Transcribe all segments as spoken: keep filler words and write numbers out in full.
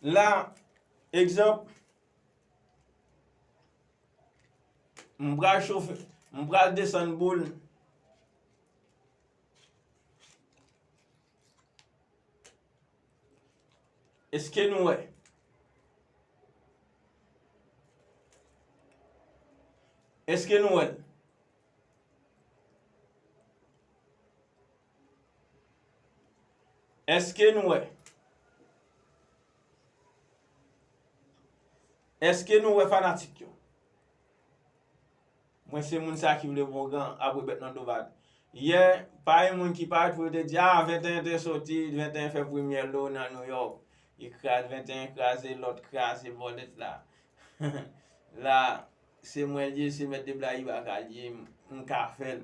La, egzanp, m pral chofe, m pral desann boul. Èske nou wè? Èske nou wè l? Èske nou wè? Èske nou wè, fanatik yo? Mwen se moun sa ki vle bongan apre bèt nan do bal. Yè, pa gen moun ki parèt pou yo te di, a, venteyen te soti, venteyen fè premyè lo nan New York. Li kraze, venteyen kraze, lòt kraze, bòlèt la. La, se mwen l ye, se mèt de bla Ibaka l ye, m ka fè l.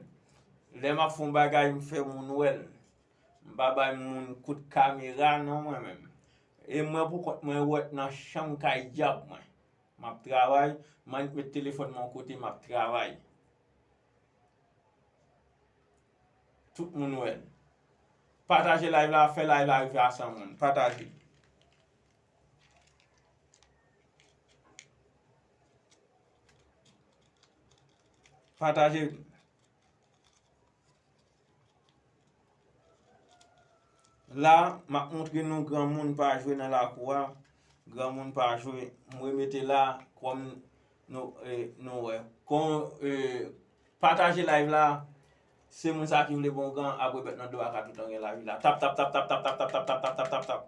Lè m ap fè yon bagay, m fè moun wè l. M pa bay moun kout kamera non mwen menm. E mwen pou kont mwen wèt nan chanm kay dyab mwen. M ap travay, m annik met telefòn mwen yon kote, m ap travay. Tout moun wè l. Pataje live la, fè live la rive a san moun. Pataje. Pataje. La, m ap montre nou granmoun pa jwe nan lakou a. Granmoun pa jwe. M remete la kòm nou, e, nou wè. Kon, e, pataje live la. Se moun sa ki vle bongan, apre bèt nan do a ka toutan gen lavi la. Tap, tap, tap.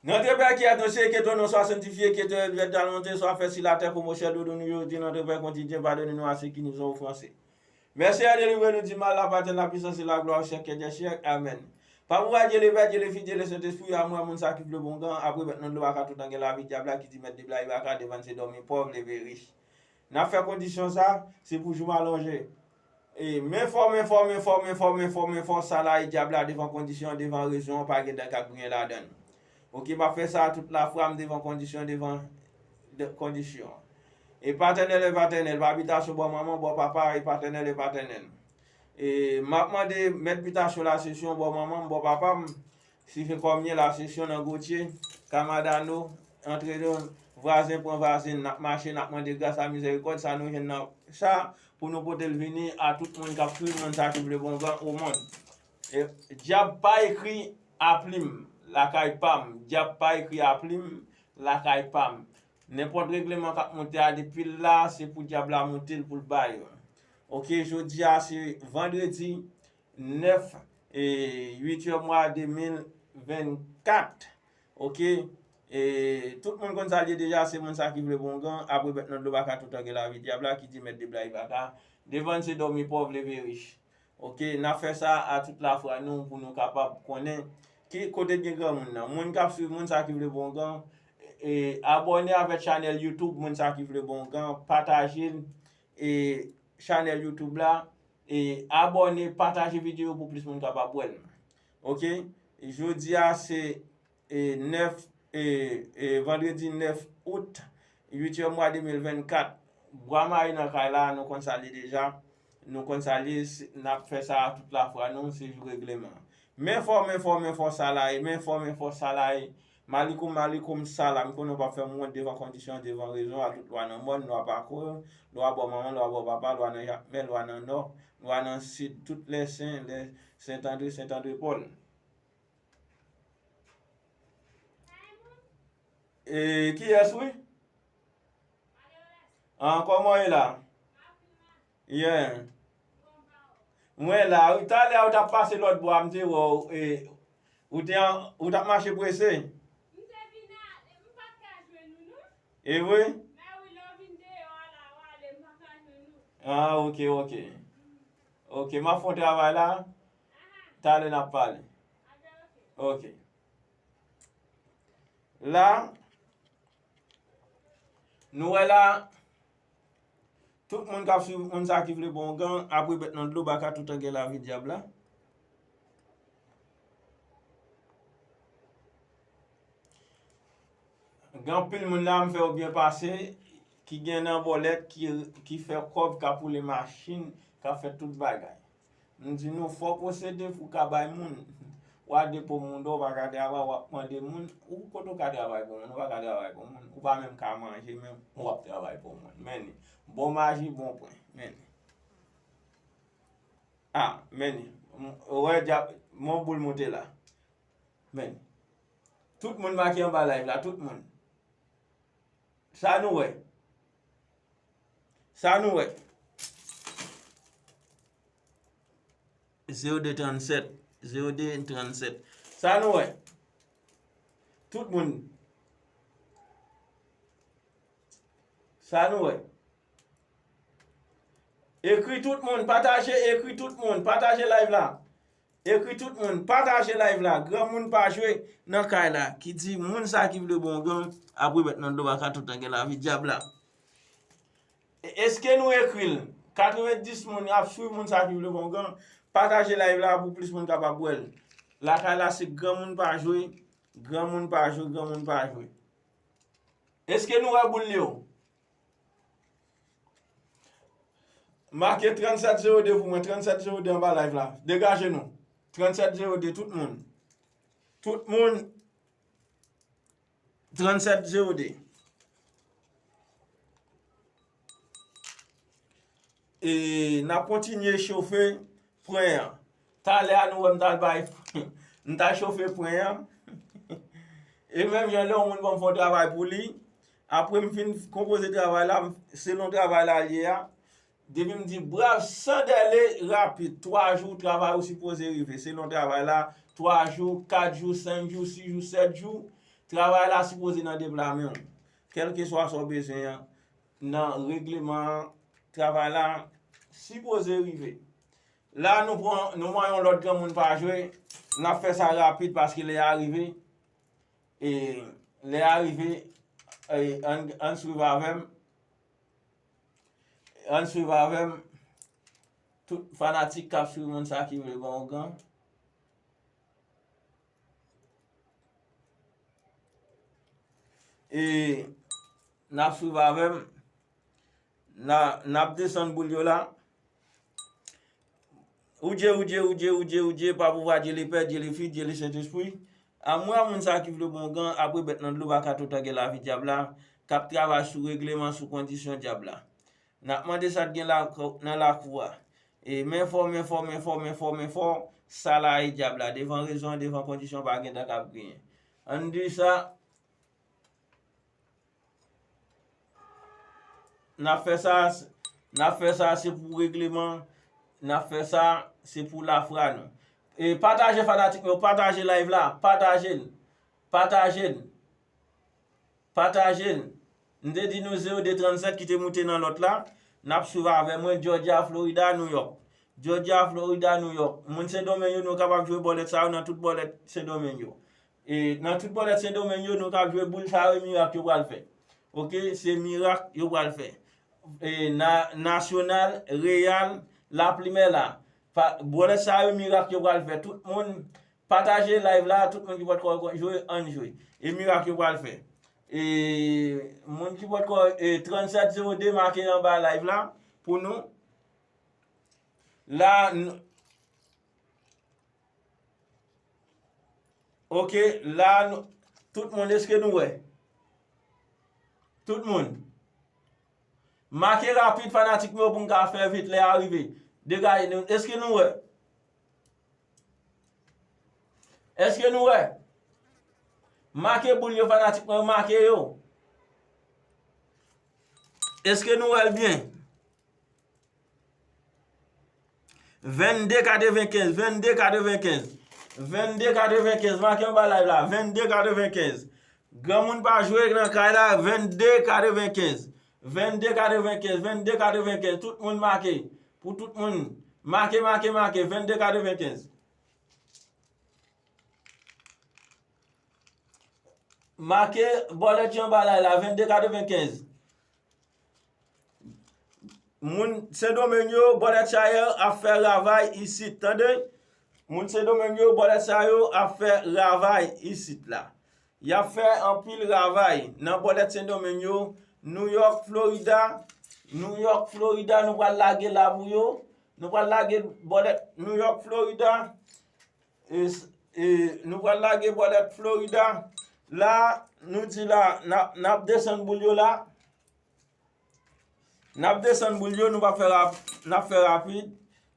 Notre Père qui es aux cieux, que ton nom soit sanctifié, que ton règne vienne, ta volonté soit faite sur la terre comme au ciel. Donne-nous aujourd'hui notre pain quotidien, pardonne-nous à ceux qui nous ont offensés. Merci à délivrer nous du mal, l'appartient la puissance et la gloire au siècle des siècles. Amen. Pa pouvwa Dye Lepè, Dye Lefi, Dye Lesentespri, amou a moun sa ki vle bongan, apre bèt nan dlo a ka toutan gen lavi dyab la ki di mèt de bla Ibaka devann se dòmi pòv leve rich. N ap fè kondisyon sa, se pou jou m alonje. E, men fò, men fò, men fò, men fò, men fò, men fò, sa la e dyab la devan kondisyon, devan rezon, pa gen dan k ap griyen ladan l. Oke, m ap fè sa tout lafwa m devan kondisyon, devan de, kondisyon. E patènèl e patènèl, pa abitasyon bò manman, bò papa, e patènèl e patènèl. E m ap mande mèt bitasyon la sesyon bò manman m, bò papa m, si se kòmye la sesyon nan Gotye, Kamadano, antre nou, vwazen pran vwazen, n ap mache, n ap mande gras a mizèrikòd, sa nou jwenn nan sa, pou nou pote l vini a tout moun k ap swiv, moun sa ki vle bongan o mond. E, dyab pa ekri a plim lakay pa m, dyab pa ekri a plim lakay pa m. Nenpòt regleman k ap monte a depi l la, se pou dyab la monte l pou l bay. Oke, jodi a se vandredi nèf, e, uityèm mwa de mil vennkat. Oke, e, tout moun konn sa l ye deja, se moun sa ki vle bongan, apre bèt nan dlo baka toutan gen lavi dyab la, ki di mèt de bla Ibaka, devann se dòmi pòv leve rich. Oke, n ap fè sa a tout lafwa nou pou nou kapab konnen ki kote gen granmoun nan. Moun k ap swiv moun sa ki vle bongan, e, abòne avèk chanèl YouTube moun sa ki vle bongan, pataje l, e, chanèl YouTube la, e, abòne, pataje videyo pou plis moun kapab wè l. Oke, jodi a se e, nèf, e, e, vandredi nèf out, uityèm mwa de mil vennkat. Bwa mayi nan kay la, nou konn sa l ye deja. Nou konn sa l ye, n ap fè sa a tout lafwa nou, se jou regleman. Men fò, men fò, men fò sa la ye, men fò, men fò sa la ye. Malikoum, malikoum sa la, m konnen w p ap fè m wont devan kondisyon, devan rezon, a tout lwa nan mòn, lwa pa kò, lwa bò manman, lwa bò papa, lwa nan Jakmèl, lwa nan Nò, lwa nan Sid, tout lè sen, lè Sentandre, Sentandrepòl. E, kiyès wi? An, kòman w ye la? Yeah. Mwen la, wi, talè a ou t ap pase lòt bò a, m te wè w, e, ou te an, ou t ap mache prese. E vre? Ah, ok, ok. Ok, m ap fè yon travay la. Talè n ap pale. Ok. La, nou wè la, tout moun k ap swiv moun sa ki vle bon gan, apre bèt nan dlo, baka toutan gen lavi dyab la. Gen anpil moun la, m fè yo byen pase, ki gen nan bòlèt, ki, ki fè kòb, k ap woule machin, k ap fè tout bagay. M di nou, fò w posede pou w ka bay moun. W a depo moun, w pa ka travay, w ap mande moun. Ou kote w ka travay pou moun, ou pa ka travay pou moun. Ou pa menm ka manje menm, w ap travay pou moun. Men li. Bon maji, bon pwen. Men li. Ah, men li. M, wè, djab, mon boul monte la. Men li. Tout moun make anba live la, tout moun. Sa nou wè? Sa nou wè? Zewo de trannsèt, zewo de trannsèt. Sa nou wè? Tout moun. Sa nou wè? Ekri tout moun, pataje, ekri tout moun, pataje live la. Ekri tout moun, pataje live la. Granmoun pa jwe nan kay la. Ki di moun sa ki vle bon gang, ap remèt nan dlo baka toutan gen lavi dyab la. E, èske nou ekri l? Katrevenndis moun ap swiv moun sa ki vle bon gang. Pataje live la pou plis moun kapab wè l. Lakay la se granmoun pa jwe, granmoun pa jwe, granmoun pa jwe. Èske nou wè boul yo? Make trannsèt zewo de pou mwen, trannsèt zewo de anba live la. Degaje nou. Trannsèt zewo de, tout moun. Tout moun, trannsèt zewo de. E n ap kontinye chofe pwen an. Talè a nou wè m t al bay, m t al chofe pwen an. E menm jan lè yon moun ban m fè yon travay pou li, apre m fin konpoze travay la, selon travay la l ye a, depi m di brav san dèle rapid, twa jou travay ou sipoze rive, selon travay la, twa jou, kat jou, senk jou, sis jou, sèt jou, travay la sipoze nan de pla men w. Kèlkeswa sa w bezwen an, nan regleman an, travay la sipoze rive. La nou pran, nou pran yon lòt granmoun pa jwe. N ap fè sa rapid paske lè a rive. E lè a rive, e, ann, ann swiv avè m. Ann swiv avè m. Tout fanatik k ap swiv moun sa ki vle bon gang. E n ap swiv avè m. N a, n ap desann boul yo la. Ou Dye, ou Dye, ou Dye, ou Dye, ou Dye, pa pouvwa Dye Lepè, Dye Lefis, Dye Lesentespri. Amwe a moun sa ki vle bon gang, apre bèt nan dlo baka toutan gen lavi dyab la, k ap travay sou regleman, sou kondisyon dyab la. N ap mande sa k gen la, nan lakou a. E men fò, men fò, men fò, men fò, men fò, sa la e dyab la. Devan rezon, devan kondisyon, pa gen tan k ap genyen. Ann di sa, n ap fè sa, n ap fè sa, se pou regleman, n ap fè sa, se pou lafwa nou. E pataje fanatik nou, pataje live la, pataje l, pataje l. Pataje l. M te di nou zewo de trannsèt ki te moute nan lòt la. N ap swiv avè mwen, Georgia, Florida, New York. Georgia, Florida, New York. Moun Sendomeng yo, nou kapab jwe bòlèt sa yo nan tout bòlèt Sendomeng yo. E nan tout bòlèt Sendomeng yo, nou kab jwe boul sa yo, mirak yo pral fè. Oke, se mirak yo pral fè. E na, nasyonal, reyal, laplimè la. Pa, bòlèt sa yo, mirak yo pral fè. Tout moun, pataje live la, tout moun ki pòtkò jwe, ann jwe. E mirak yo pral fè. E moun ki pòtkò, e trannsèt zewo de make anba live la pou nou. La, n-, oke, la, n-, tout moun, èske nou wè? Tout moun. Make rapid, fanatik mwen, pou m ka fè vit, lè a rive. Degaje nou, èske nou wè? Èske nou wè? Make boul yo, fanatik mwen, make yo. Èske nou wè l byen? Vennde katrevenkenz, vennde katrevenkenz. Vennde katrevenkenz, make anba live la, vennde katrevenkenz. Granmoun pa jwe nan kay la, vennde katrevenkenz. Vennde katrevenkenz, vennde katrevenkenz. Tout moun make. Pou tout moun. Make, make, make, vennde katrevenkenz. Make bòlèt yo anba live la, vennde katrevenkenz. Moun Sendomeng yo, bòlèt sa yo ap fè ravay isit, tande? Moun Sendomeng yo, bòlèt sa yo ap fè ravay isit la. Y ap fè anpil ravay nan bòlèt Sendomeng yo, New York, Florida. New York, Florida, nou pral lage la pou yo. Nou pral lage bòlèt New York, Florida. E, e, nou pral lage bòlèt Florida. La, nou di la, n ap, n ap desann boul yo la. N ap desann boul yo, nou pa fè rap-, n ap fè rapid.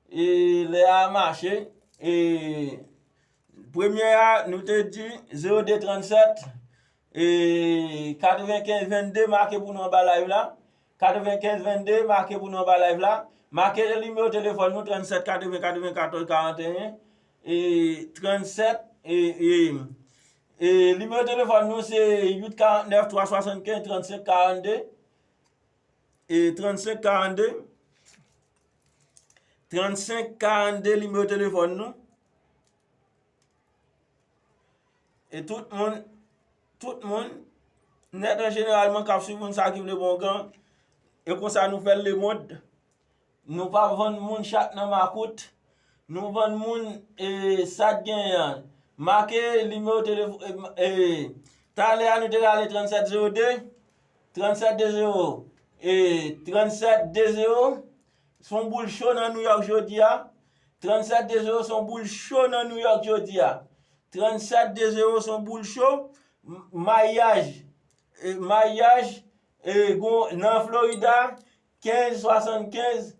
E lè a mache. E premye a, nou te di zewo de trannsèt, e katrevenkenz vennde make pou nou anba live la. Katrevenkenz vennde make pou nou anba live la. Make nimewo telefòn nou, trannsèt katreven katrevenkatòz karanteyen. E trannsèt, e, e, e nimewo telefòn nou se uit karantnèf twa swasannkenz trannsenk karannde. E trannsenk karannde. Trannsenk karannde nimewo telefòn nou. E tout moun, tout moun, nèt an jeneralman k ap swiv moun sa ki vle bon gan. E konsa nou fè l lemonn. Nou pa vann moun chat nan makout. Nou vann moun, e, sa k genyen an. Make nimewo telefòn, e, e, talè a nou te rale trannsèt zewo de, trannsèt de zewo, e, trannsèt de zewo, se yon boul cho nan New York jodi a. Trannsèt de zewo se yon boul cho nan New York jodi a. Trannsèt de zewo se yon boul cho. M-, mayaj, e, mayaj, e, gon, nan Florida, kenz swasannkenz,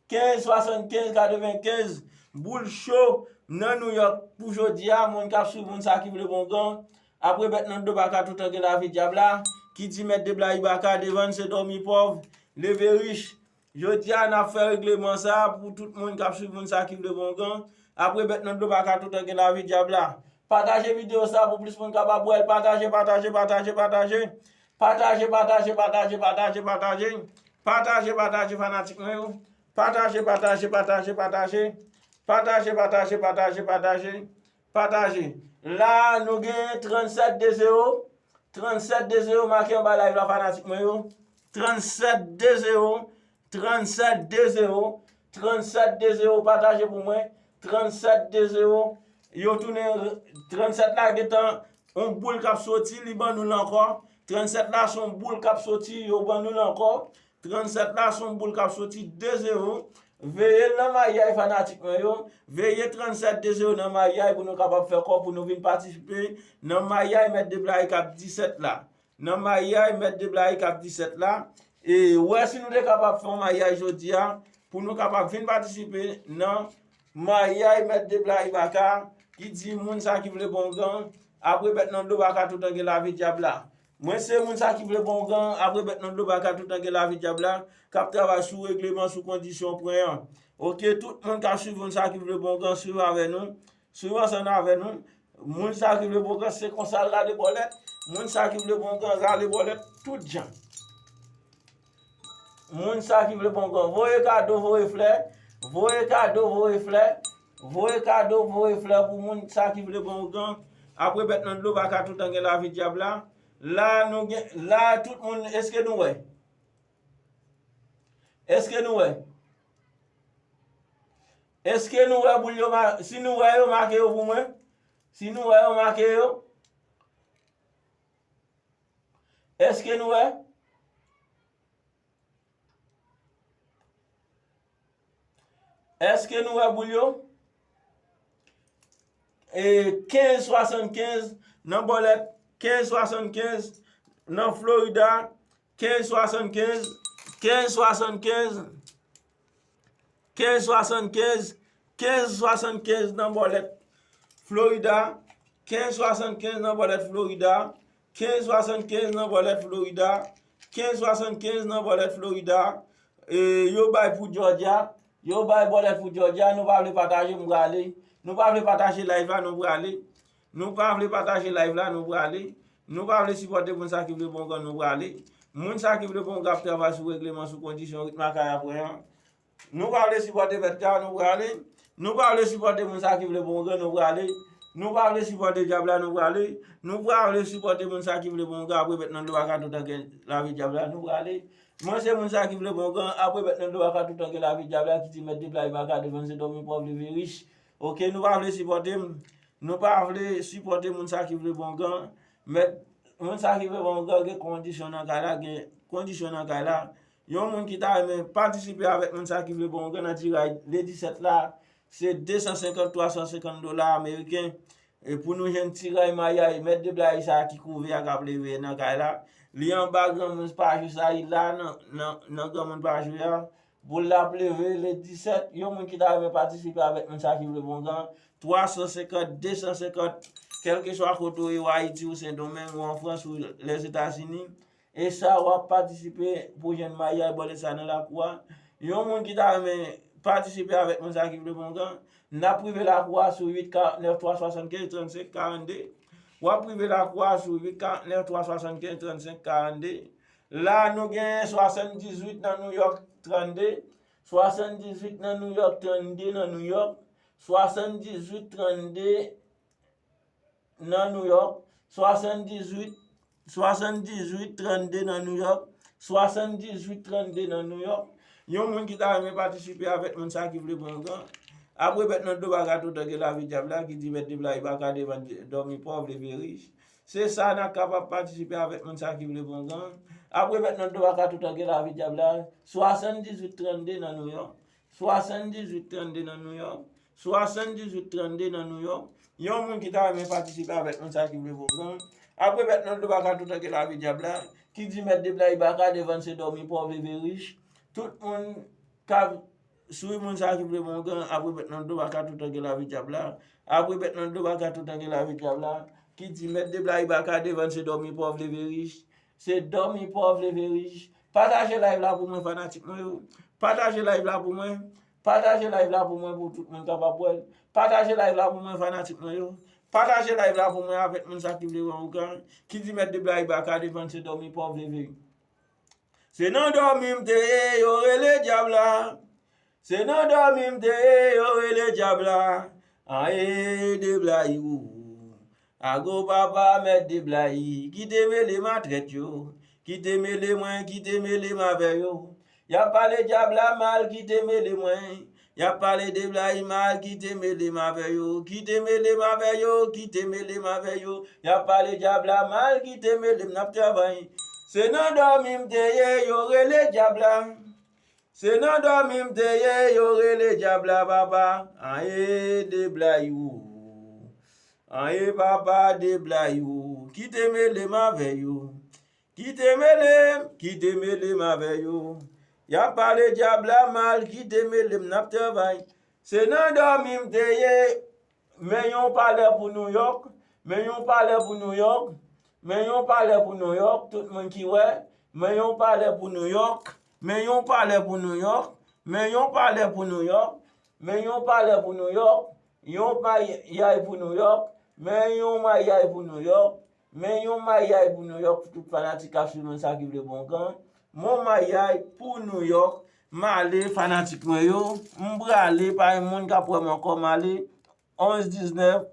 kenz swasannkenz katrevenkenz, boul cho nan New York pou jodi a, moun k ap swiv moun sa ki vle bon gan, apre bèt nan dlo baka toutan gen lavi dyab la, ki di mèt de blayi baka, devann se dòmi pòv, leve rich. Jodi a, n ap fè regleman sa a pou tout moun k ap swiv moun sa ki vle bon gan. Apre bèt nan dlo baka toutan gen lavi dyab la. Pataje videyo sa a pou plis moun kapab wè l. Pataje, pataje, pataje, pataje. Pataje, pataje, pataje, pataje, pataje. Pataje, pataje, fanatik mwen yo. Pataje, pataje, pataje, pataje. Pataje, pataje, pataje, pataje. Pataje. La, nou gen trannsèt de zewo. Trannsèt de zewo make anba live la, fanatik mwen yo. Trannsèt de zewo. Trannsèt de zewo. Trannsèt de zewo. Pataje pou mwen. Trannsèt de zewo. Yo tounen, trannsèt la gentan yon boul k ap soti, li ban nou l ankò. Trannsèt la se yon boul k ap soti, yo ban nou l ankò. Trannsèt la se yon boul k ap soti de zewo. Veye l nan mayay, fanatik mwen yo. Veye trannsèt de zewo nan mayay pou nou kapab fè kòb, pou nou vin patisipe nan mayay mèt de blayi k ap disèt la. Nan mayay mèt de blayi k ap disèt la. E wè si nou te kapab fè yon mayay jodi a, pou nou kapab vin patisipe nan mayay mèt de blayi baka, ki di moun sa ki vle bon gan, apre bèt nan dlo baka toutan gen lavi dyab la. Mwen se moun sa ki vle bon gan, apre bèt nan dlo baka toutan gen lavi dyab la, k ap travay sou regleman, sou kondisyon pwen an. Oke, tout moun k ap swiv moun sa ki vle bon gan, swiv avè nou. Swiv ansanm avè nou. Moun sa ki vle bon gan, se konsa l rale bòlèt. Moun sa ki vle bon gan, rale bòlèt tout jan. Moun sa ki vle bon gan, voye kado, voye flè. Voye kado, voye flè. Voye kado, voye flè pou moun sa ki vle bon gan. Apre bèt nan dlo baka toutan gen lavi dyab la. La, nou gen, la, tout moun, èske nou wè? Èske nou wè? Èske nou wè boul yo ma-, si nou wè yo, make yo pou mwen. Si nou wè yo, make yo. Èske nou wè? Èske nou wè boul yo? E kenz swasannkenz nan bòlèt, kenz swasannkenz nan Florida, kenz swasannkenz, kenz swasannkenz, kenz swasannkenz, kenz swasannkenz nan bòlèt Florida, kenz swasannkenz nan bòlèt Florida, kenz swasannkenz nan bòlèt Florida, kenz swasannkenz nan bòlèt Florida. E, yo bay pou Georgia, yo bay bòlèt pou Georgia, nou pa vle pataje, m prale. Nou pa vle pataje live la, nou prale. Nou pa vle pataje live la, nou prale. Nou pa vle sipòte moun sa ki vle bon gan, nou prale. Moun sa ki vle bon gan ap travay sou regleman, sou kondisyon, ritm lakay apre an. Nou pa vle sipòte mèt ka, nou prale. Nou pa vle sipòte moun sa ki vle bon gan, nou prale. Nou pa vle sipòte dyab la, nou prale. Nou pa vle sipòte moun sa ki vle bon gan, apre bèt nan dlo baka toutan gen lavi dyab la, nou prale. Mwen se moun sa ki vle bon gan, apre bèt nan dlo baka toutan gen lavi dyab la, ki di mèt de blayi baka, devann se dòmi pòv, leve rich. Oke, nou pa vle sipòte m. Nou pa vle sipòte moun sa ki vle bon gan. Mèt Moun sa ki vle ba w gran, gen kondisyon nan kay la, gen kondisyon nan kay la. Yon moun ki ta renmen patisipe avèk moun sa ki vle ba w gran nan tiray le disèt la, se de san senkant, twa san senkant dola ameriken. E pou nou jwenn tiray mayay, mèt de blay sa ki kouvè a k ap leve nan kay la. Li anba granmoun pa jwe sa, li la nan, nan, nan granmoun pa jwe a. Boul la ap leve le disèt. Yon moun ki ta renmen patisipe avèk moun sa ki vle ba w gran, twa san senkant, de san senkant, kèlkeswa kote w ye, w Ayiti, ou Sendomeng, ou an Frans, ou Lèzetazini. E sa, w ap patisipe pou jwenn mayay bòlèt sa nan lakou a. Yon moun ki ta renmen patisipe avèk moun sa ki vle ba w gran, n ap rive lakou a sou uit karant nèf twa swasannkenz trannsenk karannde. W ap rive lakou a sou uit karant nèf twa swasannkenz trannsenk karannde. La, nou gen swasanndizuit nan Nouyòk, trannde. Swasanndizuit nan Nouyòk, trannde nan Nouyòk. Swasanndizuit, trannde nan Nouyòk. Swasanndizuit, swasanndizuit, trannde nan Nouyòk. Swasanndizuit, trannde nan Nouyòk. Yon moun ki ta renmen patisipe avèk moun sa ki vle ba w gran, ap remèt nan do baka toutan ke lavi dyab la, ki di mèt de blay baka devan dòmi pòv leve rich. Se sa, n ap kapab patisipe avèk moun sa ki vle ba w gran. Ap remèt nan do baka toutan ke lavi dyab la, swasanndizuit, trannde nan Nouyòk. Swasanndizuit, trannde nan Nouyòk. Swasanndizuit, trannde nan Nouyòk. Yon moun ki ta renmen patisipe avèk moun sa ki vle ba w gran, ap remèt nan do baka toutan ke lavi dyab la, ki di mèt de blay baka devan se dòmi pòv leve rich. Tout moun k ap swiv moun sa ki vle ba w gran, ap remèt nan do baka toutan ke lavi dyab la. Ap remèt nan do baka toutan ke lavi dyab la, ki di mèt de blay baka devan se dòmi pòv leve rich. Se dòmi pòv leve rich. Pataje live la pou mwen, fanatik mwen yo. Pataje live la pou mwen. Pataje live la pou mwen, pou tout moun kapab wè l. Pataje live la pou mwen, fanatik mwen yo. Pataje live la pou mwen avèk moun sa ki vle wè w gran, ki di mèt de blay baka devan se dòmi pòv leve. Se nan dòmi m te ye, yo rele dyab la. Se nan dòmi m te ye, yo rele dyab la. Aye, de blay ou. Ago papa, mèt de blay, kite mele m a trèt yo. Kite mele mwen, kite mele m avè yo. Y ap pale dyab la mal, kite mele mwen. Y ap pale de blay mal, kite mele m avè yo. Kite mele m avè yo, kite mele m avè yo. Y ap pale dyab la mal, kite mele m, n ap travay. Se nan dòmi m te ye, yo rele dyab la. Se nan dòmi m te ye, yo rele dyab la papa. Aye, de blay ou. Aye, papa, de blay ou. Kite mele m avè yo. Kite mele m, kite mele m avè yo. Y ap pale dyab la mal, kite mele m, n ap travay. Se nan dòmi m te ye. Men yon palè pou Nouyòk. Men yon palè pou Nouyòk. Men yon palè pou Nouyòk. Tout moun ki wè. Men yon palè pou Nouyòk. Men yon palè pou Nouyòk. Men yon palè pou Nouyòk. Men yon palè pou Nouyòk. Yon mayay pou Nouyòk. Men yon mayay pou Nouyòk. Men yon mayay pou Nouyòk pou tout fanatik k ap swiv mwen sa ki vle bon gran. Mon mayay pou Nouyòk. M ale, fanatik mwen yo. M prale, pa gen moun k ap wè m ankò, m ale. Onz diznèf,